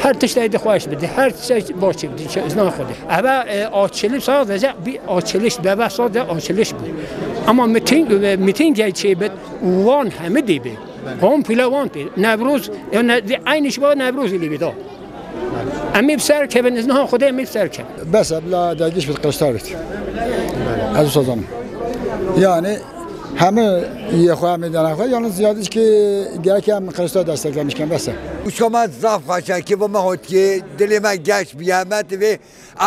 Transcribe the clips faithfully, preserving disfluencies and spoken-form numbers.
Her tişt êdî xweş bidî, her tişt baş bidî, çi, zina xwe dî. Eve, e, açiliş sadece bir açiliş, deve sadece açiliş bu. Ama miting, e, miting çê bit, wan hemi dî bi. Komple wan dî. Newroz, yani aynı şey var Newroz ile bir daha. Em ê bi ser kevin, zina xwe dî em ê bi ser kevin. Bes e, bila dergiş bit, qiriştar bit. Ez wisa zanim. Yani, hemî yê xwe, hemî dana xwe, yalnız ziyade ki gerek em qiriştar desteklemiş ken, bes e. Uşka me zaf xweş e, kêfa me hatiye, dilê me geş bûye, me divê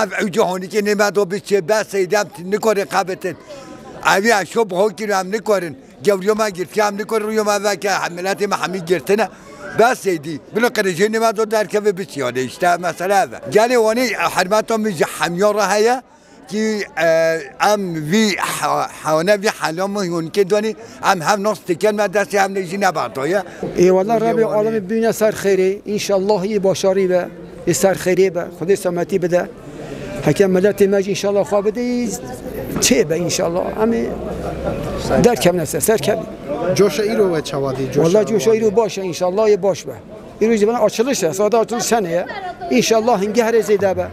ev ewcî honikê nê me do biçe, bes e, dem nikarin xebitin. Ev ya şo bi hokî em nikarin. Gewriyo me girtiye, em nikarin rûyo me veke, miletê me hemî girtine. Bes êdî. Bila qirêjê nê me do derkeve biçiya de, işte mesele ev e. Gelê Wanê hermeta min ji hemiya re heye ki, e, em vî ha-, hane vî hela min hûnkê donî, em hev nas dikin me destê em lê jî neberdaye. Ê wela Rebê alemê bîne ser xêrê, înşallah yê başarî be, yê ser xêrê be, Xwedê selametî bide. Heke miletê me jî înşallah xwe bidê, çê be înşallah. Em ê derkevne ser, serkevî. Coşa îro we çawa dî? Coşa Wela coşa îro baş e înşallah, yê baş be. Îro jî bena açiliş e, sade açiliş hene ye. Înşallah hingê herê zêde be.